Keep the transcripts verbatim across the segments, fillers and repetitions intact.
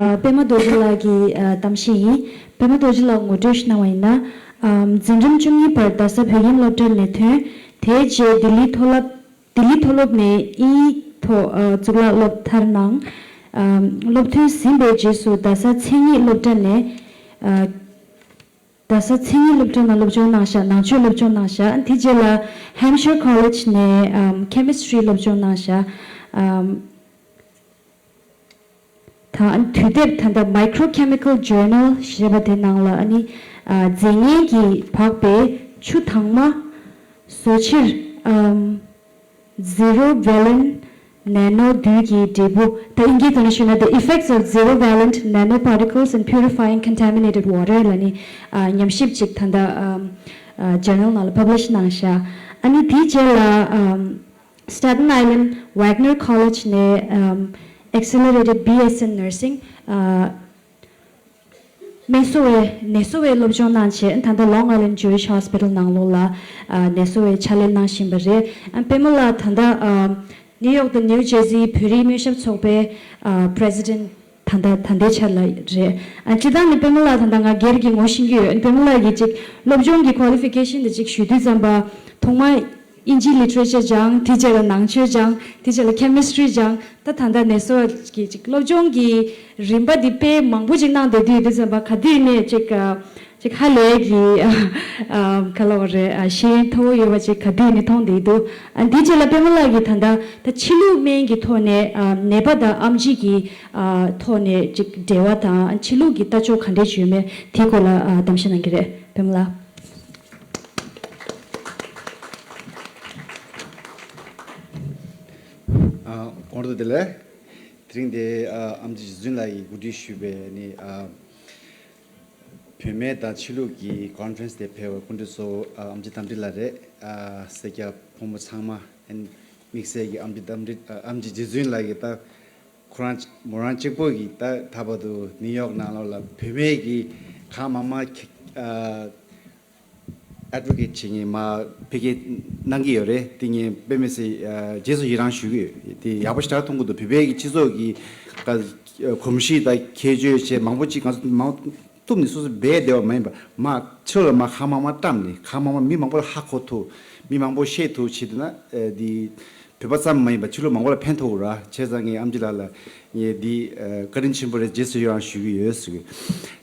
ཨ། པད་མ་རྡོ་རྗེ་ལགས་ཀྱི་ཨ་གཏམ་བཤད་ཡིན། པད་མ་རྡོ་རྗེ་ལགས་ངོ་སྤྲོད་ཞིག་གནང་བ་ཡིན་ན། ཨམ། འཛིན་རིམ་བཅུ་གཉིས་བར་རྡ་ས་བོད་ཁྱིམ་སློབ་གྲྭ་ནས་ཐོན། དེའི་རྗེས་ལྡི་ལི་མཐོ་སློབ། ལྡི་ལི་མཐོ་སློབ་ནས་ཨིན་ཡིག་ཐོག་ཨ་གཙུག་ལག་སློབ་མཐར་གནང་། ཨམ། སློབ་ཐོན་ཟིན་པའི་རྗེས་སུ་རྡ་ས་མཚན་ཉིད་སློབ་གྲྭ་ནས། ཨ། རྡ་ས་མཚན་ཉིད་སློབ་གྲྭ་ནང་སློབ་སྦྱོང་གནང་བཞག་ནང་ཆོས་སློབ་སྦྱོང་གནང་བཞག་དེ་རྗེས་ལ་Hampshire College ནས་ཨམ། Chemistry སློབ་སྦྱོང་གནང་བཞག་ཨམ། དང་དུས་དེབ་ད་ལྟ་Microchemical Journal ཞེས་པ་དེ་ནང་ལ་ཨ་ནི་ཨ་རྫས་ངན་གྱིས་འཕགས་པའི་ཆུ་དྭངས་མ་བཟོ་ཕྱིར་ཨམ། Zero Valent Nano བདུད་ཀྱི་འབྲས་བུ། ད་ཨིན་སྐད་ཐོག་ནས་ཞུས་ན། The Effects of Zero Valent Nanoparticles in Purifying Contaminated Water ལ་ནི་ཨ་ཉམས་ཞིབ་ཅིག་ད་ལྟ་ཨམ། ཨ་Journal ནང་ལ་Publish གནང་བཞག་ཨ་ནི་དེའི་རྗེས་ལ་ཨམ། Staten Island Wagner College ནས་ཨམ། Accelerated B S in Nursing ཨ། སྨན་གསོ་བའི་ནད་གསོ་བའི་སློབ་སྦྱོང་གནང་བྱས། ད་ལྟ་Long Island Jewish Hospital ནང་ལོགས་ལ་ཨ་ནད་གསོ་བའི་ཕྱག་ལས་གནང་བཞིན་པ་རེད། ཨ་པད་མ་ལགས་ད་ལྟ་ཨ་ནིའུ་ཡོག་དང་ནིའུ་ཇར་སིའི་བོད་རིགས་སྨན་ཞབས་ཚོགས་པའི་ཨ་President ད་ལྟ་ད་ལྟའི་ཆར་ལ་རེད། ཨ་སྤྱིར་བཏང་ནི་པད་མ་ལགས་ད་ལྟ་ང་སྒེར་གྱི་ངོ་ཤེས་ཀྱི་ཡོད། པད་མ་ལགས་ཀྱིས་ཅིག་སློབ་སྦྱོང་གི་Qualification དེ་ཅིག་ཞུ་དུས་ཙམ་པ་ཐོག་མ་ཨིན་ཇི་Literature སྦྱངས། དེ་རྗེས་ལ་ནང་ཆོས་སྦྱངས། དེ་རྗེས་ལ་Chemistry སྦྱངས། ད་ད་ལྟ་ནད་གསོ་བ་གི་ཅིག་སློབ་སྦྱོང་གི་རིམ་པ་འདི་དཔེ་མང་པོ་ཅིག་གནང་བསྡད་དུས་དུས་ཙམ་པ་ག་དུས་ནས་ཅིག་ཨ་ཅིག་ཧ་ལས་ཀྱི་ཨ་ག་ལབ་དགོས་རེད། ཨ་ཤེས་ཡོན་མཐོ་བོ་ཡོད་པ་ཅིག་ག་དུས་ནས་མཐོང་བསྡད་འདུག་ཨ་འདི་རྗེས་ལ་པད་མ་ལགས་ཀྱིས་ད་ལྟ་ད་ཕྱི་ལུགས་སྨན་གྱི་ཐོག་ནས་ཨ་ནད་པ་དང་ཨེམ་ཆི་གི་ཨ་ཐོག་ནས་ཅིག་འབྲེལ་བ་དང་ཕྱི་ལུགས་ཀྱི་ལྟ་ཕྱོགས་ག་འདྲས་ཅིག་ཡོད་མེད་དེའི་སྐོར་ལ་ཨ་གཏམ་བཤད་གནང་གི་རེད། པད་མ་ལགས། ཨ་གོང་དུ་དེ་ལས། དེ་རིང་འདི་ཨ་ཨེམ་ཆི་རྗེ་བཙུན་ལགས་ཀྱིས་གོ་སྒྲིག་ཞུས་པའི་ནི་ཨ་བུད་མེད་དང་ཆོས་ལུགས་ཀྱི་Conference དེ་ཕེབས་པའི་སྐུ་མགྲོན་གཙོ་བོ་ཨ་ཨེམ་ཆི་རྟ་མགྲིན་ལགས་རེད། ཨ་སེར་སྐྱ་ཕོ་མོ་ཚང་མ། ཨན་དམིགས་བསལ་གྱི་ཨེམ་ཆི་རྟ་མགྲིན་ཨ་ཨེམ་ཆི་རྗེ་བཙུན་ལགས་ཀྱིས་ད་ཁོ་རང་མོ་རང་གཅིག་པོ་གིས་ད་ད་བར་དུ་ནིའུ་ཡོག་ནང་ལོགས་ལ་བུད་མེད་ཀྱི་གང་མང་མང་ཨ། Advocate བྱེད་མཁན་མ་ཕ་གིར་གནང་གི་ཡོད་རེད། དེ་ངས་དཔེ་མི་སྲིད་ཨ་རྗེས་སུ་ཡི་རང་ཞུ་གི་ཡོད། དེ་ཡག་པོ་ཞེ་དྲག་མཐོང་གི་འདུག་བོད་པའི་གི་སྤྱི་ཚོགས་ཀྱི་ཨ་གོམས་གཤིས་དང་ཁྱད་ཆོས་བཅས་མང་པོ་ཅིག་ང་ཚོ་མང་གཏུབ་ནས་སོ་སོ་སྦས་བསྡད་པ་མ་ཡིན་པ། མ་ཕྱི་ལ་མ་གང་མང་མང་བཀྲམ་ནས་གང་མང་མང་མི་མང་པོ་ལ་ཧ་གོ་ཐུབ། མི་མང་པོ་ཤེས་ཐུབ་བྱེད་འདུག་ན་ཨ་དེ། བོད་པ་ཙམ་མ་ཡིན་པར་ཕྱི་ལོགས་མང་པོ་ལ་ཕན་ཐོགས་ར། བྱས་ཙང་ངས་ཨེམ་ཆི་ལགས་ལ་ངས་འདི་ཨ་བཀའ་དྲིན་ཆེན་པོ་རེད། རྗེས་སུ་ཡི་རང་ཞུ་གི་ཡོད་ཟེར་གི།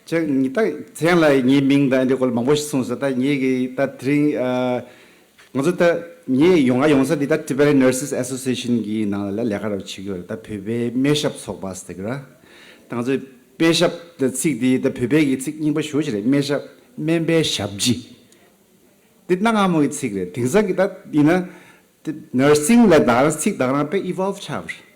ཅག་ངས་ད་ཚེ་ཡང་ལ་ངའི་མིང་དང་འདི་སྐོར་ལ་མང་པོ་ཞིག་གསུངས་སོང་། ད་ངས་གི་ད་དེ་རིང་ཨ་ང་ཚོ་ད་ངས་ཡོང་ང་ཡོང་ས་འདི་ད་Tibetan Nurses Association གི་ནང་ལ་ལས་ཀ་ར་བྱེད་ཀྱི་ཡོད་རེད། ད་བོད་པའི་སྨན་ཞབས་ཚོགས་པ་ཟེར་གི་ར། ད་ང་ཚོའི་སྨན་ཞབས་ད་ཚིག་འདི་ད་བོད་པའི་གི་ཚིག་རྙིང་པ་ཞེ་པོ་ཅིག་རེད། སྨན་ཞབས་སྨན་པའི་ཞབས་ཕྱི། འདི་གནའ་སྔ་མོ་གི་ཚིག་རེད། དེང་སང་གི་ད་ཡིན་ན། དེ་Nursing ལ་ད་ག་རང་ཚིག་ད་ག་རང་དཔེ་evolve ཆགས་པ་རེད།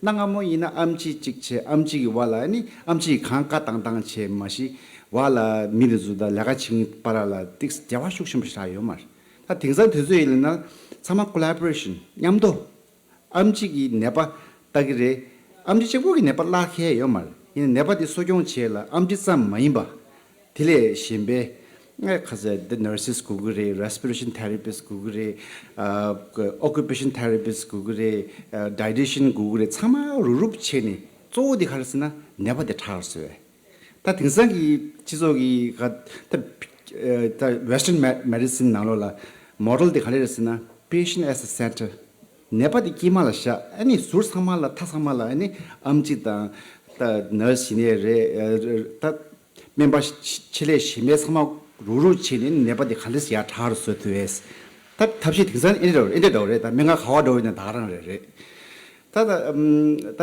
གནའ་སྔ་མོ་ཡིན་ན་ཨེམ་ཆི་གཅིག་བྱས། ཨེམ་ཆི་གི་བར་ལ་ནི་ཨེམ་ཆི་གིས་གང་བཀའ་བཏང་བཏང་བྱས་མ་གཞི་བར་ལ་མི་དེ་ཚོ་དང་ལས་ཀ་བྱེད་མཁན་བར་ལ་ཏིག་འབྲེལ་བ་ཤུགས་ཆེན་པོ་ཞིག་ཡོད་མ་རེད། ད་དེང་སང་དུས་ཚོད་ཡིན་ན་ཚང་མ་collaboration མཉམ་དུ། ཨེམ་ཆི་གིས་ནད་པ་ལྟ་གི་རེད། ཨེམ་ཆི་གཅིག་པོ་གིས་ནད་པ་ལྟ་མཁན་ཡོད་མ་རེད། ཡིན་ནའི་ནད་པ་དེ་གསོ་སྐྱོང་བྱེད་ཡས་ལ་ཨེམ་ཆི་ཙམ་མ་ཡིན་པ། དེ་ལས་གཞན་པའི་ཁ་ཟས་འདི་Nurses དགོས་ཀྱི་རེད། Respiration Therapist དགོས་ཀྱི་རེད། ཨ་Occupational Therapist དགོས་ཀྱི་རེད། ཨ་Dietitian དགོས་ཀྱི་རེད། ཚང་མ་རུབ་རུབ་བྱས་ནས་གཙོ་བོ་དེ་ག་རེ་ཟེར་ན་ནད་པ་དེ་དྲག་རུ་བཟོ་བས། ད་དེང་སང་གི་སྤྱི་ཚོགས་ཀྱི་ག་ད་ད་Western me- Medicine ནང་ལོགས་ལ་Model དེ་ག་རེ་རེད་ཟེར་ན་Patient as a Center། ནད་པ་དེ་དཀྱིལ་མ་ལ་བཞག་ཨ་ནི་ཟུར་ཚང་མ་ལ་མཐའ་ཚང་མ་ལ་ཨ་ནི་ཨེམ་ཆི་དང་ད་Nurse ཡིན་ནའི་རེད། ཨ་ད་སྨན་པ་ཆེད་ལས་གཞན་པ་ཚང་མ་རུག་རུག་བྱས་ནས་ནད་པ་དེ་ག་འདྲས་ཡར་དྲག་རུ་བཟོ་ཐུབ་ཡས། ད་ཐབས་ཤེས་དེང་སང་ཨེ་འདྲ་འདྲ་བོ་ཨེ་འདྲ་འདྲ་བོ་རེད། ད་སྨན་ཁང་ག་པར་འགྲོ་ཡིན་ན་ད་ག་རང་རེད་རེད། ད་ད་ཨམ་ད།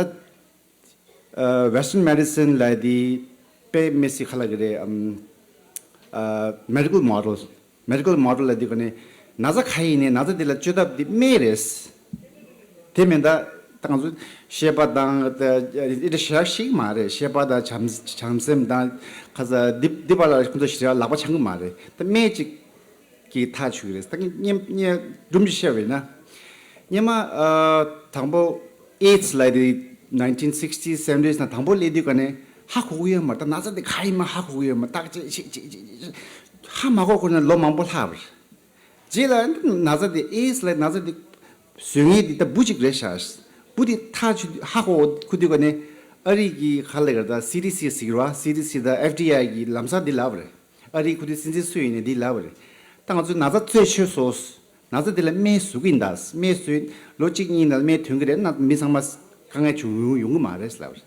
ཨ་Western Medicine ལབ་དེ་དཔེ་མི་སྲིད་ག་ལབ་དགོས་རེད། ཨམ་ཨ་Medical Model། Medical Model ལབ་དེ་ག་ནས་ན་ཚ་ག་ཡིན་ནའི་ན་ཚ་དེ་ལ་བཅོས་ཐབས་དེ་སྨན་རེད། དེ་མིན་ད་ད་ང་ཚོ་བཤད་པ་དང་ད་ཨེ་འདྲ་ཞེ་དྲག་ཤེས་ཀྱི་མ་རེད། བཤད་པ་དང་བྱམས་བྱམས་སེམས་དང་ཁ་ས་འདི་འདི་པ་ལ་ཁོ་ཚོ་ཞེ་དྲག་ལག་པ་འཆང་གི་མ་རེད། ད་སྨན་གཅིག་གི་ཐག་ཆོད་ཀྱི་རེད། ད་ངས་ངས་སྒྲུང་ཅིག་བཤད་པ་ཡིན་ན། སྔོན་མ་ཨ་དང་པོ་AIDS ལབ་དེ་nineteen sixties seventies ནང་དང་པོ་སླེབས་དུས་ག་ནས་ཧ་གོ་གི་ཡོད་མ་རེད། ད་ན་ཚ་དེ་ག་ཡིན་མ་ཧ་གོ་གི་ཡོད་མ་རེད། བརྟག་དཔྱད་བྱེད་བྱེད་བྱེད་བྱེད་ཧ་མ་གོ་གོ་ན་ལོ་མང་པོ་ལྷག་པ་རེད། རྗེས་ལ་ན་ཚ་དེ་AIDS ལབ་ན་ཚ་དེ་བཟོ་མཁན་དེ་ད་འབུ་གཅིག་རེད་ཤག་འབུ་དེ་ཐག་ཆོད་ཧ་གོ་གོ་དུས་ག་ནས་ ཨ་རི་གི་ཁ་ལ་ག་ད་སི་ཌི་སི་ཟེར་གི་རེད་བ། སི་ཌི་སི་དང་ཨེཕ་ཌི་ཨའི་གི་ལམ་སང་འདི་ལབ་པ་རེད། ཨ་རིའི་ཁུ་དུའི་སྲིད་འཛིན་སུ་ཡིན་ནའི་འདི་ལབ་པ་རེད། ད་ང་ཚོས་ན་ཚ་རྩད་ཆོད་སོང་། ན་ཚ་འདི་ལ་སྨན་བཟོ་གི་ཡིན་ད། སྨན་བཟོས་ལོ་གཅིག་གཉིས་ནང་སྨན་ཐོན་གི་རེད་ན་མི་ཚང་མ་དཀའ་ངལ་བྱུང་ཡོང་གི་མ་རེད་ལབ་པ་རེད།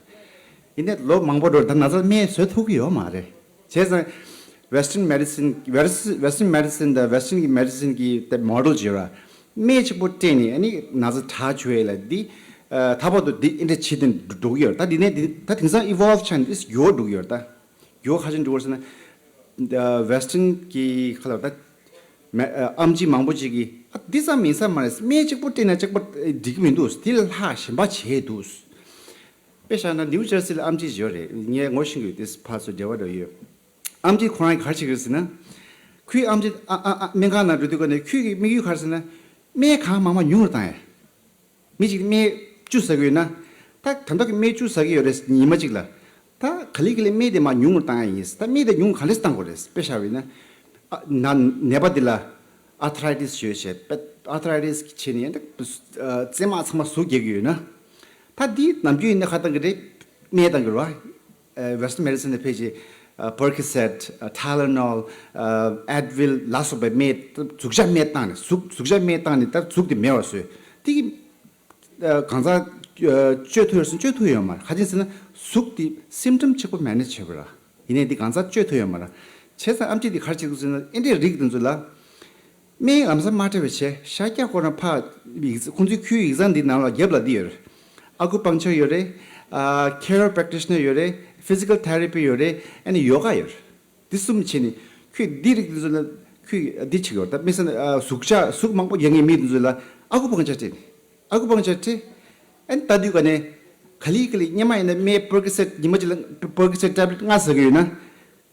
ཡིན་ནའི་ལོ་མང་པོ་འགྲོ་ད་ན་ཚ་སྨན་བཟོ་ཐུབ་ཀྱི་ཡོད་མ་རེད། བྱས་ཙང་Western medicine Western Western medicine དང་Western གི་medicine གི་དེ་མོ་ཌེལ་བྱས་ར། སྨན་གཅིག་པོ་སྤྲད་ནས་ཨ་ནི་ན་ཚ་དྲག་བཅུག་ཡས་ལ་འདི། ཨ། ད་བར་དུ་འདི་འདྲ་བྱེད་དེ་འགྲོ་གི་ཡོད་རེད། ད་འདི་ནས་འདི་ད་དེང་སང་evolve ཆགས་ནས་འདི་འགྱུར་བ་འགྲོ་གི་ཡོད་རེད་ད། འགྱུར་བ་ཁ་ཤས་འགྲོ་གི་ཡོད་ཟེར་ན། ཨ། Western གི་ཁ་ལ་ད་མ་ཨ་ཨམ་ཆི་མང་པོ་ཅིག་གིས་ཨ་འདི་ཙམ་ཡིན་ས་མ་རེད། སྨན་གཅིག་པོ་སྤྲད་ན་གཅིག་པོ་འགྲིག་གི་མི་འདུག་འདི་ལས་ལྷག་གཞན་པ་བྱས་འདུག་དཔེ་བཞག་ན་ནིའུ་ཇར་སི་ལ་ཨམ་ཆི་ཡོད་རེད། ངས་ངོ་ཤེས་ཀྱི་ཡོད། དེ་ཕར་ཚུར་འབྲེལ་བ་འགྲོ་ཡོད། ཨམ་ཆི་ཁོ་རང་གིས་ག་རེ་བྱེད་ཀྱི་ཡོད་ཟེར་ན། ཁོའི་ཨམ་ཆི་ཨ་ཨ་ཨ་སྨན་ཁང་ནང་འགྲོ་དུས་ཀ་ནས་ཁོའི་གི་དམིགས་ཡུལ་ག་རེ་ཟེར་ན། སྨན་གང་མང་མང་ཉུང་རུ་བཏང་ཡ། མི་གཅིག་སྨན་བཅུ་ཟ་གི་ཡོད་ན། ད་ད་ལྟ་གི་སྨན་བཅུ་ཟ་གི་ཡོད་རེད་ཉི་མ་གཅིག་ལ། ད་ག་ལེ་ག་ལེ་སྨན་དེ་མར་ཉུང་རུ་བཏང་ཡ་ཡིན། ད་སྨན་དེ་ཉུང་ག་ལེ་བཏང་དགོས་རེད། དཔེ་བཞག་པ་ཡིན་ན། ཨ་ན་ནད་པ་འདི་ལ་ཨར་ཐ་རའི་ཊི་སི་ཡོད་བྱས། ཨར་ཐ་རའི་ཊི་སི་བྱས་ནས་ད་རྩེ་མ་ཚང་མ་ཟུག་རྒྱག་གི་ཡོད་ན། ད་འདི་ནམ་རྒྱུན་ཡིན་ན་ཁ་བཏང་གི་རེད། སྨན་བཏང་གི་རེད་བ། Western medicine ནས་ཕལ་ཆེར་Percocet, Tylenol, Advil ལ་སོགས་པའི་སྨན་ཟུག་གཅོག་སྨན་བཏང་ནས་ཟུག་ཟུག་གཅོག་སྨན་བཏང་ནས་ད་ཟུག་དེ་མེད་པ་བཟོས། དེ་གི་གང་ཟག་བཅོས་ཐུབ་ཡོད་ཟེར་ན་བཅོས་ཐུབ་ཡོད་མ་རེད། ག་ཅི་ཟེར་ན་ཟུག་དེ་སིམ་ཊམ་གཅིག་པོ་མེ་ནེ་ཇི་བྱེད་པ་ར། ཡིན་ནའི་འདི་གང་ཟག་བཅོས་ཐུབ་ཡོད་མ་རེད། བྱས་ཙང་ཨམ་ཆི་འདི་ག་རེ་བྱེད་དགོས་ཟེར་ན་ཨེ་འདྲའི་རིགས་དེ་ཚོ་ལ། སྨན་ལམ་སང་མ་སྤྲད་པ་བྱས་ཤ་རྒྱགས་ཁོ་རང་ཕར་ཡིག་ཁོང་ཚོའི་ཁུལ་ཡིག་ཚང་འདི་ནང་ལ་རྒྱབ་ལ་འདི་ཡོད་རེད། ཨ་ཀུ་པང་ཅར་ཡོད་རེད། ཨ་ཁི་རོ་པྲེག་ཊི་ཤི་ནར་ཡོད་རེད། ཕི་ཛི་ཀལ་ཐེ་ར་པི་ཡོད་རེད། ཨ་ནི་ཡོ་ག་ཡོད་རེད། འདི་གསུམ་བྱས་ནས་ཁོས་འདི་རིགས་འདི་ཚོ་ལ་ཁོས་འདི་བྱེད་ཀྱི་ཡོད་རེད། ད་དམིགས་བསལ་ཨ་ཟུག་གཅོག་ཟུག་མང་པོ་རྒྱག་མཁན་མི་འདི་ཚོ་ལ་ཨ་ཀུ་པང་ཅར་སྤྲད་ནས། ཨ་ཀུ་པང་ཅར་སྤྲད། ཨ་ནི་ལྟ་དུས་ག་ནས་ག་ལེ་ག་ལེ་སྔོན་མ་ཡིན་ན་སྨན་པར་ཀོ་སེ་ཊི་ཉི་མ་གཅིག་ལ་པར་ཀོ་སེ་ཊི་ཊེབ་ལེཊ་ལྔ་ཟ་གི་ཡོད་ན།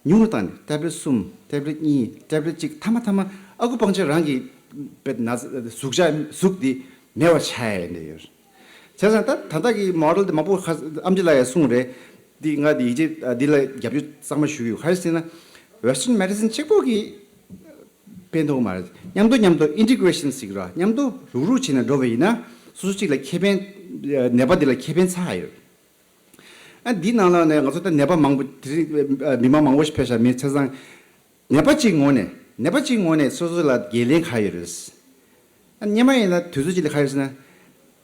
ཉུང་རུ་བཏང་ནས་ཊེབ་ལེཊ་གསུམ། ཊེབ་ལེཊ་གཉིས། ཊེབ་ལེཊ་གཅིག་མཐའ་མ་མཐའ་མ་ཨ་ཀུ་པང་ཅར་རང་གིས་པེ་ན་ཟུག་གཅོག་ཟུག་འདི་མེད་པ་བྱ་ཡ་འདྲ་ཡོད། བྱས་ཙང་ད་ད་ལྟ་གི་མོ་ཌེལ་འདི་མང་པོ་ཁ་ཨམ་ཆི་ལགས་ཡང་གསུངས་རེད། འདི་ང་འདི་ཡིད་ཆེས་འདི་ལ་རྒྱབ་སྐྱོར་གཙང་མ་ཞུ་གི་ཡོད། ག་རེ་ཟེར་ན་Western medicine གཅིག་པོ་གིས་ཕན་ཐོགས་མ་རེད། མཉམ་དུ་མཉམ་དུ་ཨིན་ཊི་གེ་རེ་ཤན་ཟེར་གི་ར། མཉམ་དུ་རུག་རུག་བྱས་ནས་འགྲོ་བ་ཡིན་ན་སོ་སོ་གཅིག་ལ་ཁེ་ཕན་ནད་པ་འདི་ལ་ཁེ་ཕན་ཚ་ཡོད། ཨ་འདི་ནང་ལ་ནས་ང་ཚོ་ད་ནད་པ་མང་པོ་དེ་རིང་མི་མང་མང་པོ་ཞིག་ཕེབས་ཤག་མི་ཆ་ཚང་། ནད་པ་གཅིག་ངོས་ནས་ནད་པ་གཅིག་ངོས་ནས་སོ་སོ་ལ་འགན་ལེན་ག་ཡོད་རེད། ཨ་སྔོན་མ་ཡིན་ན་དུས་ཚོད་གཅིག་ལ་ག་ཡོད་ཟེར་ན།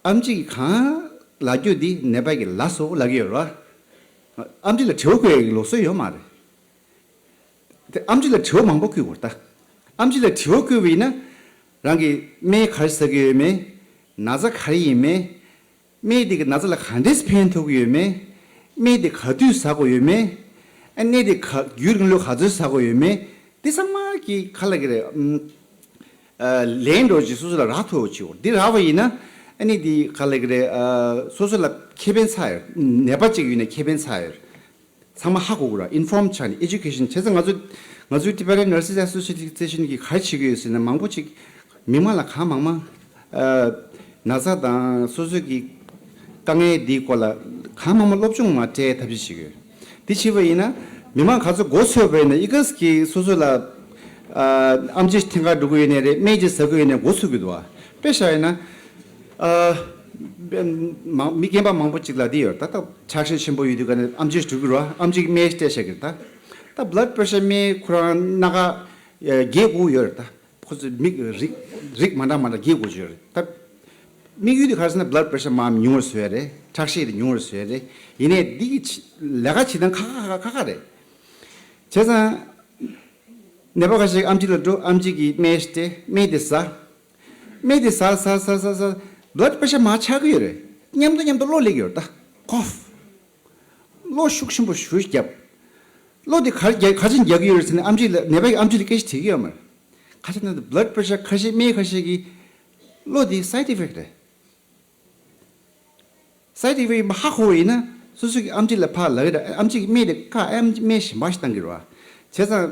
ཨམ་ཆི་གིས་གང་ལབ་རྒྱུ་འདི་ནད་པ་གིས་ལབ་སོང་ལབ་ཀྱི་ཡོད་རེད་བ། ཨམ་ཆི་ལ་དྲི་བ་བཀོད་ཡག་གི་ལུགས་སྲོལ་ཡོད་མ་རེད། དེ་ཨམ་ཆི་ལ་དྲི་བ་མང་པོ་བཀོད་དགོས་རེད་ད། ཨམ་ཆི་ལ་དྲི་བ་བཀོད་པ་ཡིན་ན། རང་གི་སྨན་ག་རེ་ཟ་གི་ཡོད་མེད། ན་ཚ་ག་རེ་ཡིན་མེད། སྨན་དེ་གིས་ན་ཚ་ལ་ག་འདྲས་ཕན་ཐོགས་ཀྱི་ཡོད་མེད། སྨན་དེ་ག་དུས་ཟ་དགོས་ཡོད་མེད། ཨ་སྨན་དེ་ག་རྒྱུན་རིང་ལོ་ག་ཚོད་ཟ་དགོས་ཡོད་མེད། དེ་ཚང་མ་གི་ག་ལབ་ཀྱི་རེད། ཨམ། ཨ་ལན་འདྲ་ཅིག་སོ་སོ་ལ་རག་ཐུབ་ཅིག་འདི་རག་པ་ཡིན་ན། ཨ་ནི་འདི་ག་ལབ་ཀྱི་རེད། ཨ་སོ་སོ་ལ་ཁེ་ཕན་ཚ་ཡོད། ནད་པ་གཅིག་ཡིན་ན་ཁེ་ཕན་ཚ་ཡོད། ཚང་མ་ཧ་གོ་དགོས་ར། ཨིན་ཕོམ་ཆགས་ནས་ཨེ་ཇུ་ཀེ་ཤན་བྱས་ཙང་ང་ཚོ་ང་ཚོའི་Tibetan Nurses Association གིས་ག་རེ་བྱེད་ཀྱི་ཡོད་ཟེར་ན་མང་པོ་ཅིག་མི་མང་ལ་གང་མང་མང་ཨ་ན་ཚ་དང་སོ་སོ་གི་དཀའ་ངལ་འདིའི་སྐོར་ལ་གང་མང་མང་སློབ་སྦྱོང་མར་སྤྲད་ཐབས་ཤེས་བྱེད་ཀྱི་ཡོད། འདི་བྱས་པ་ཡིན་ན་མི་མང་ག་ཚོད་མགོ་ཚོས་པ་ཡིན་ན་ཨི་ཀ་སི་གིས་སོ་སོ་ལ་ཨ་ཨམ་ཆི་ཐེངས་འགའ་འགྲོ་གི་ཡོད་ནའི་རེད། སྨན་གཅིག་ཟ་གི་ཡོད་ནའི་མགོ་ཚོས་ཀྱི་འདུག་བ། དཔེ་བཞག་ཡིན་ན། ཨ། མང་མི་རྒན་པ་མང་པོ་ཅིག་ལ་འདི་ཡོད་ད། ད་ཆག་ཤས་ཆེན་པོ་ཡོད་དུས་ག་ནས་ཨམ་ཆི་འགྲོ་གི་རེད་བ། ཨམ་ཆི་གིས་སྨན་སྤྲད་བཞག་གི་རེད་ད། ད་blood pressure སྨན་ཁོ་རང་སྣ་ཁ་ཨ་རྒྱས་དགོས་ཡོད་རེད་ད། ཁོ་ཚོས་མིག་རིགས་རིགས་མ་འདྲ་མ་འདྲ་རྒྱས་དགོས་ཀྱི་ཡོད་རེད་ད། དམིགས་ཡུལ་དེ་ག་རེ་ཟེར་ན་blood pressure མར་ཉུང་བར་བཟོ་ཡ་རེད། ཁྲག་ཤེད་དེ་ཉུང་བར་བཟོ་ཡ་རེད། ཡིན་ནའི་འདི་གི་ཆ་ལས་ཀ་བྱེད་སྟངས་ཁག་ཁག་ཁག་ཁག་རེད། བྱས་ཙང་། ནད་པ་ཁ་ཤས་ཨམ་ཆི་ལ་འགྲོ། ཨམ་ཆི་གིས་སྨན་སྤྲད། སྨན་དེ་ཟ། སྨན་དེ་ཟ་ཟ་ཟ་ཟ་ཟ། blood pressure མར་ཆག་གི་ཡོད་རེད། མཉམ་དུ་མཉམ་དུ་གློ་སླེབས་ཡོད་རེད་ད། ཁོབ། གློ་ཤུགས་ཆེན་པོ་ཞེ་པོ་བརྒྱབ། གློ་དེ་ག་རེ་རྒྱག་ག་ཅིག་རྒྱག་གི་ཡོད་རེད་ཟེར་ན། ཨམ་ཆི་ལ་ནད་པ་གིས་ཨམ་ཆི་ལ་སྐད་ཆ་དྲིས་ཀྱི་ཡོད་མ་རེད། ཁ་ཤས་ན་blood pressure ཁ་ཤས་སྨན་ཁ་ཤས་ཀྱིས་གློ་དེ་side effect རེད། side effect ཧ་གོ་བ་ཡིན་ན་སོ་སོ་གི་ཨམ་ཆི་ལ་ཕར་ལབ་ཀྱི་རེད། ཨམ་ཆི་གི་སྨན་དེ་བཀག་ཨམ་ཆི་སྨན་གཞན་པ་ཞིག་བཏང་གི་རེད་བ། བྱས་ཙང་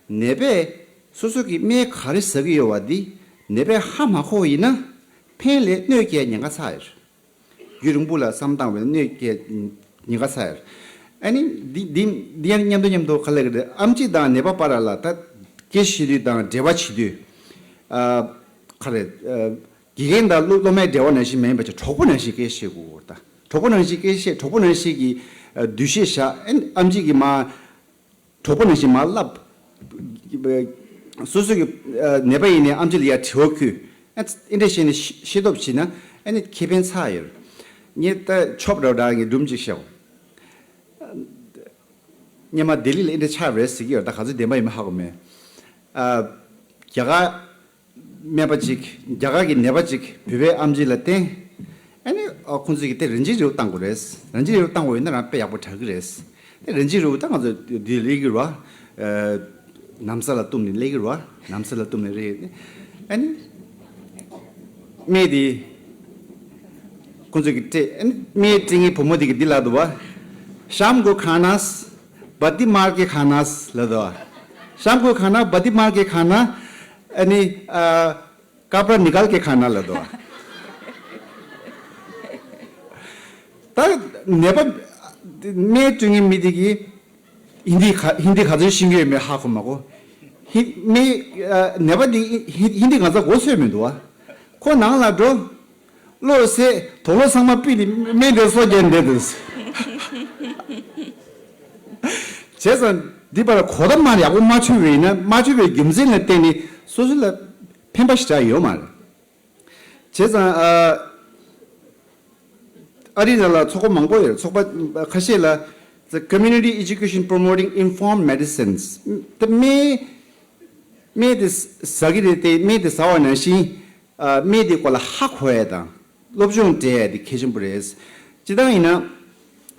ནད་པས་སོ་སོ་གི་སྨན་ག་རེ་ཟ་གི་ཡོད་བ་འདི་ནད་པས་ཧ་མ་གོ་བ་ཡིན་ན་ཕན་ལས་གནོད་སྐྱེལ་ཉེན་ཁ་ཚ་ཡོད། རྒྱུན་རིང་པོ་ལ་བསམ་བཏང་བའི་གནོད་སྐྱེལ་ཉེན་ཁ་ཚ་ཡོད། ཨ་ནི་འདི་འདི་འདི་ཡང་མཉམ་དུ་མཉམ་དུ་ག་ལབ་ཀྱི་རེད། ཨམ་ཆི་དང་ནད་པ་བར་ལ་ད་སྐད་ཆ་བཤད་དུས་དང་འབྲེལ་བ་བྱེད་དུས། ཨ་ག་རེ། ཨ། དགེ་རྒན་དང་སློབ་སློབ་མའི་འབྲེལ་བ་ནང་བཞིན་མ་ཡིན་པ་ཅིག་གྲོགས་པོ་ནང་བཞིན་སྐད་ཆ་བཤད་དགོས་ད། གྲོགས་པོ་ནང་བཞིན་སྐད་ཆ་བཤད། གྲོགས་པོ་ནང་བཞིན་གྱི་ འདུ་ཤེས་བཞག་ཨམ་ཆི་གིས་མ། གྲོགས་པོ་ནང་བཞིན་མ་བསླབ། སོ་སོ་གི་ནད་པ་ཡིན་ནའི་ཨམ་ཆི་ལ་ཡ་དྲི་བ་ཁུལ། ཨ་འདྲ་བྱས་ནས་ཤེས་ཤེས་སྟོབས་བྱས་ན་ཨ་ནི་ཁེ་ཕན་ཚ་ཡོད། ངས་ད་ཆོབ་འདྲ་འདྲ་ངས་སྒྲུང་གཅིག་བཤད། སྔོན་མ་ལྡི་ལི་ལ་ཨ་འདྲ་ཆགས་པ་རེད་ཟེར་གྱི་ཡོད། ད་ག་ཚོད་བདེན་པ་ཡིན་མིན་ཧ་གོ་མེད། ཨ་རྒྱ་གར་སྨན་པ་གཅིག་རྒྱ་གར་གྱི་ནད་པ་གཅིག་བོད་པའི་ཨམ་ཆི་ལ་བསྟན། ཨ་ནི་ཨ་ཁོང་ཚོས་ཀྱིས་དེ་རིན་ཆེན་རིལ་བུ་བཏང་དགོས་རེད། རིན་ཆེན་རིལ་བུ་བཏང་དགོས་ཡོད་ན་རང་དཔེ་ཡག་པོ་དྲག་གི་རེད། དེ་རིན་ཆེན་རིལ་བུ་ད་ང་ཚོ་འདི་སླེབས་ཀྱི་རེད་བ། ཨ་ན་བཟའ་ལ་བཏུམས་ནས་སླེབས་ཀྱི་རེད་བ། ན་བཟའ་ལ་བཏུམས་ནས་རེད། ཨ་ནི་སྨན་དེ་ཁོང་ཚོས་ཀྱིས་སྤྲད། ཨ་ནི་སྨན་སྤྲད་མཁན་བུ་མོ་དེ་གིས་འདི་ལབ་འདུག་བ། शाम को खाना बाटी मार के खाना ལབ་འདུག་བ། शाम को खाना बाटी मार के खाना ཨ་ནི་ཨ། कपड़ा निकाल के खाना ལབ་འདུག་བ། ད་ནད་པ་སྨན་སྤྲོད་མཁན་མི་དེ་གིས་ཧིན་དི་ག་ཧིན་དི་ག་ཚོད་ཤེས་ཀྱི་ཡོད་མེད་ཧ་གོ་མ་གོ། ཧི་སྨན་ཨ་ནད་པ་དེ་ཧིན་ཧིན་དི་གང་ཚ་གོ་ཚོད་མི་འདུག་བ། ཁོ་ནང་ལ་འགྲོ། བློ་ཟད་དུག་ལོག་ཚང་མ་ཕུད་དེ་སྨན་དེ་གསོ་རྒྱག་འདེད་འདུག་བྱས་ཙང་འདི་པར་གོ་ད་མར་ཡག་པོ་མ་ཆོད་པ་ཡིན་ན་མ་ཆོད་པའི་རྒྱུ་མཚན་ལ་བརྟེན་ནས་སོ་སོ་ལ་ཕན་པ་ཞེ་དྲག་ཡོད་མ་རེད། བྱས་ཙང་ཨ་ཨ་རི་ནང་ལ་ཚོགས་པ་མང་པོ་ཡོད་རེད། ཚོགས་པ་ཁ་ཤས་ལ་the community education promoting informed medicines དེ་སྨན་སྨན་དེ་ཟ་གི་རེད་དེ་སྨན་དེ་ཟ་བ་ནང་བཞིན་ཨ་སྨན་དེ་སྐོར་ལ་ཧ་གོ་ཡ་དང་སློབ་སྦྱོང་སྤྲད་ཡ་དེ་གལ་ཆེན་པོ་རེད། སྤྱིར་བཏང་ཡིན་ན་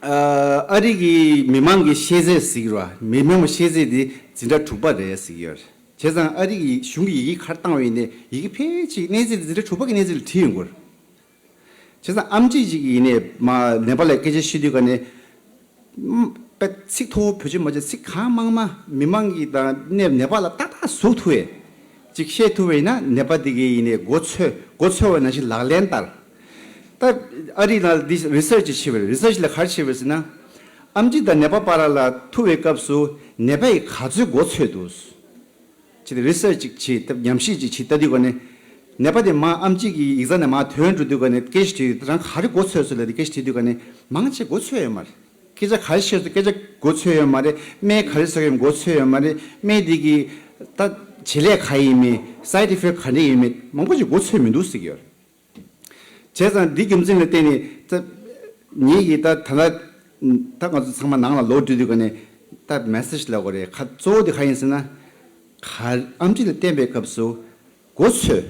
ཨ་ཨ་རི་གི་མི་མང་གི་ཤེས་ཚད་ཟེར་གི་རེད་བ། མི་མང་གི་ཤེས་ཚད་དེ་འཛིན་གྲྭ་དྲུག་པ་རེད་ཟེར་གི་ཡོད་རེད། བྱས་ཙང་ཨ་རི་གི་གཞུང་གི་ཡི་གེ་ག་རེ་བཏང་བ་ཡིན་ནའི་ཡི་གེ་ཕལ་ཆེར་གནས་ཚད་དེ་འཛིན་གྲྭ་དྲུག་པ་གི་གནས་ཚད་ལ་བྲིས་ཡོང་གི་རེད། བྱས་ཙང་ཨམ་ཆི་གཅིག་ཡིན་ནའི་མ་ནད་པ་ལ་སྐད་ཆ་བཤད་དུས་ག་ནས་དཔེ་ཚིག་མཐོ་བོ་བེད་སྤྱོད་མ་བྱས། ཚིག་གང་མང་མང་མི་མང་གི་དང་ནད་ནད་པ་ལ་ཏག་ཏག་ཟུག་ཐུབ་པའི་ཅིག་བཤད་ཐུབ་པ་ཡིན་ན་ནད་པ་དེ་གའི་ཡིན་ནའི་མགོ་ཚོས་མགོ་ཚོས་པ་ནང་བཞིན་ལག་ལེན་བསྟར། ད་ཨ་རི་ནང་འདི་རི་སར་ཆི་བྱས་པ་རེད། རི་སར་ཆི་ལ་ག་རེ་བྱས་པ་རེད་ཟེར་ན། ཨམ་ཆི་དང་ནད་པ་བར་ལ་ཐུག་པའི་སྐབས་སུ་ནད་པ་ཡིས་ག་ཚོད་མགོ་ཚོས་འདུག་ཅེས་རི་སར་ཆི་ཅིག་བྱེད་སྟབས་ཉམས་ཞིབ་ཅིག་བྱེད་ལྟ་དུས་ག་ནས་ནད་པ་དེ་མ་ཨམ་ཆི་གི་ཡིག་ཚང་ནས་མ་ཐོན་འགྲོ་དུས་ག་ནས་སྐད་ཆ་དྲིས། རང་ག་རེ་མགོ་ཚོས་སོང་ལབ་དེ་སྐད་ཆ་དྲིས་དུས་ག་ནས་མང་ཆེ་མགོ་ཚོས་ཡོད་མ་རེད། སྐད་ཆ་ག་རེ་བཤད་སོང་སྐད་ཆ་མགོ་ཚོས་ཡོད་མ་རེད། སྨན་ག་རེ་ཟ་གི་ཡོད་མགོ་ཚོས་ཡོད་མ་རེད། སྨན་དེ་གི་ད་བྱེད་ལས་ག་ཡིན་མིན་side effect ག་འདྲ་ཡིན་མིན་མང་པོ་ཅིག་མགོ་ཚོས་མི་འདུག་ཟེར་གྱི་ཡོད་རེད། བྱས་ཙང་འདི་རྒྱུ་མཚན་ལ་བརྟེན་ནས་ད་ངེད་ཀྱིས་ད་ད་ལྟ་ད་ང་ཚོ་ཚང་མ་ནང་ལ་ལོག་འགྲོ་དུས་ག་ནས་ད་མེ་སེ་ཇི་ལབ་དགོས་རེད། ག་གཙོ་བོ་དེ་ག་ཡིན་ཟེར་ན། ག་ཨམ་ཆི་ལ་བསྟན་པའི་སྐབས་སུ་མགོ་ཚོས།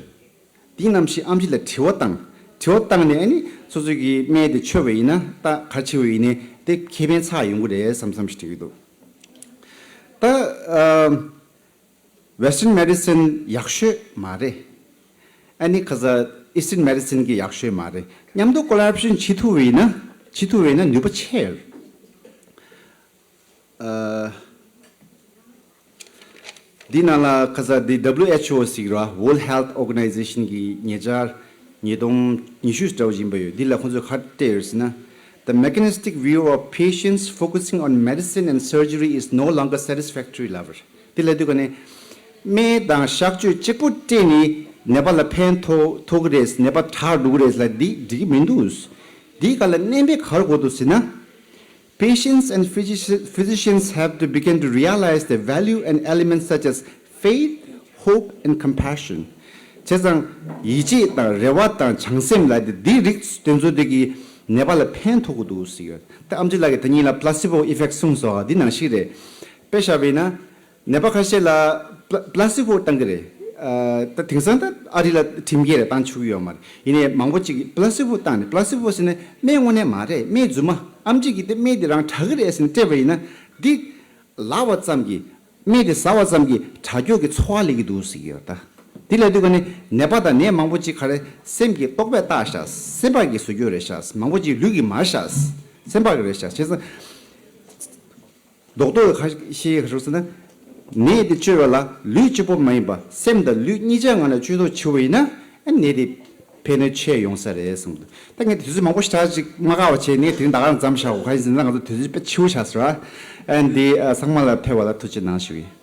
དེ་ནམ་ཞིག་ཨམ་ཆི་ལ་དྲི་བ་བཏང་། དྲི་བ་བཏང་ནས་ཨ་ནི་སོ་སོ་གི་སྨན་དེ་མཆོད་པ་ཡིན་ན་ད་ག་རེ་བྱེད་པ་ཡིན་ནའི་དེ་ཁེ་ཕན་ཚ་ཡོང་གི་རེད་བསམ་བསམ་ཞིག་དྲན་གྱི་འདུག་ད་ཨ། Western medicine ཡག་ཤོས་མ་རེད། ཨ་ནི་ཁ་ས་Eastern medicine གི་ཡག་ཤོས་མ་རེད། མཉམ་དུ་collaboration བྱེད་ཐུབ་པ་ཡིན་ན་བྱེད་ཐུབ་པ་ཡིན་ན་ནུས་པ་ཆེ་ཡོད། ཨ། འདི་ནང་ལ་ཁ་ས་འདི་W H O ཟེར་གྱི་རེད་བ། World Health Organization གི་ཉེ་ཆར་ཉིས་སྟོང་ཉི་ཤུ་འདྲ་བོ་ཡིན་པ་ཡོད། འདི་ལ་ཁོང་ཚོས་ག་རེ་སྤྲད་ཡོད་ཟེར་ན། The mechanistic view of patients focusing on medicine and surgery is no longer satisfactory ལབ་པ་རེད། དེ་ལབ་དུས་ག་ནས་སྨན་དང་གཤག་བཅོས་གཅིག་པུ་སྤྲད་ནས་ནད་པ་ལ་ཕན་ཐོགས་ཐོགས་ཀྱི་རེད། ནད་པ་དྲག་འགྲོ་གི་རེད་ལབ་འདི་འགྲིག་གི་མི་འདུག་འདིའི་སྒང་ལ་སྣོན་པ་ག་རེ་དགོས་འདུག་ཟེར་ན། Patients and physicians have to begin to realize the value and elements such as faith, hope and compassion. བྱས་ཙང་ཡིད་ཆེས་དང་རེ་བ་དང་བྱང་སེམས་ལབ་དེ་འདིའི་རིགས་དེ་ཚོ་དེ་གིས་ནད་པ་ལ་ཕན་ཐོགས་ཀྱི་འདུག་ཟེར་གྱི་ཡོད། ད་ཨམ་ཆི་ལགས་ཀྱིས་ད་ཉིད་ལ་placebo effect གསུངས་སོང་། འདི་ནང་བཞིན་རེད། དཔེ་བཞག་པ་ཡིན་ན། ནད་པ་ཁ་ཤས་ལ་པ་placebo བཏང་གི་རེད། ཨ་ད་དེང་སང་ད་ཨ་རི་ལ་ཁྲིམས་འགལ་རེད། བཏང་ཆོག་གི་ཡོད་མ་རེད། ཡིན་ནའི་མང་པོ་ཅིག་གིས་placebo བཏང་ནས། placebo ཟེར་ནས་སྨན་དངོས་གནས་མ་རེད། སྨན་རྫུན་མ། ཨམ་ཆི་གིས་དེ་སྨན་དེ་རང་དྲག་གི་རེད་ཟེར་ནས་སྤྲད་པ་ཡིན་ན་འདི་ལབ་པ་ཙམ་གྱིས། སྨན་དེ་ཟ་བ་ཙམ་གྱིས་དྲག་སྐྱོད་ཀྱི་ཚོར་བ་སླེབས་ཀྱི་འདུག་ཟེར་གྱི་ཡོད་ད། དེ་ལབ་དུས་ག་ནས་ནད་པ་དང་ནད་མང་པོ་ཅིག་ག་རེ་སེམས་ཀྱི་རྟོག་པས་བཏགས་ཤག་སེམས་པ་གིས་བཟོ་རྒྱུ་རེད་ཤག་མང་པོ་ཅིག་ལུས་ཀྱིས་མ་རེད་ཤག་སེམས་པ་གིས་རེད་ཤག་བྱས་ཙང་། རྡོག་རྡོག་གི་ཁ་ཤས་ག་རེ་ཟེར་ན། ནད་དེ་བཅོས་པ་ལ་ལུས་གཅིག་པོ་མ་ཡིན་པ་སེམས་དང་ལུས་གཉིས་ཆ་ངང་ནས་བཅོས་ཐུབ་བྱུང་བ་ཡིན་ན་ཨ་ནད་དེ་ཕན་ནུས་ཆེ་ཡོང་ས་རེད་གསུངས་འདུག་ད་ངས་དུས་ཚོད་མང་པོ་ཞེ་དྲག་ཅིག་མ་བཀག་པ་བྱས། ངས་དེ་རིང་ད་ག་རང་མཚམས་བཞག་གོ། ག་ཡིན་ཟེར་ན་ང་ཚོ་དུས་ཚོད་དཔེ་འཕྱི་པོ་བཞག་ཟེར་བ། ཨ་འདི་ཨ་ཚང་མ་ལ་ཕེབས་པ་ལ་ཐུགས་རྗེ་གནང་ཞུ་གི་ཡིན།